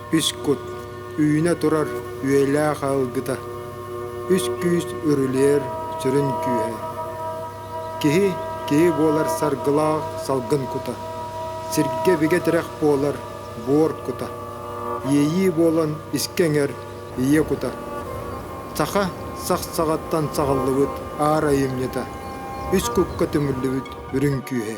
Үс кут үүнэ турар үйэлээх аһылгыта, үс күүс үрүлүйэр сүрүн күүһэ. Киһи киһи буолар саргылаах салгын кута, сиргэ бигэ тирэх буолар буор кута, иэйии буолан искэ иҥэр ийэ кута. Саха сах саҕаттан саҕыллыбыт аар айымньыта, үс кукка түмүллүбүт үрүҥ күүһэ.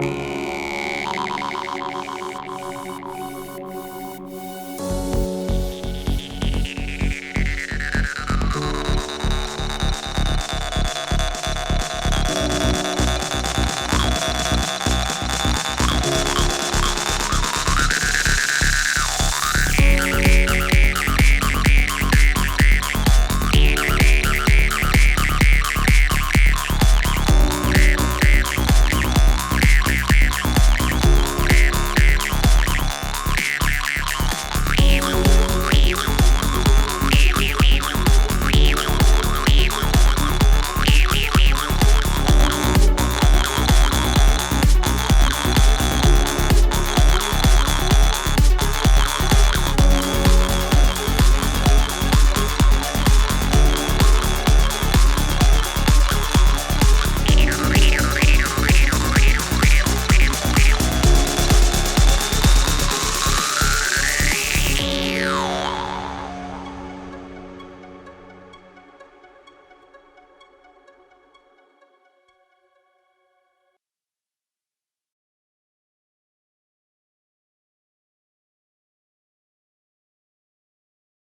Thank you.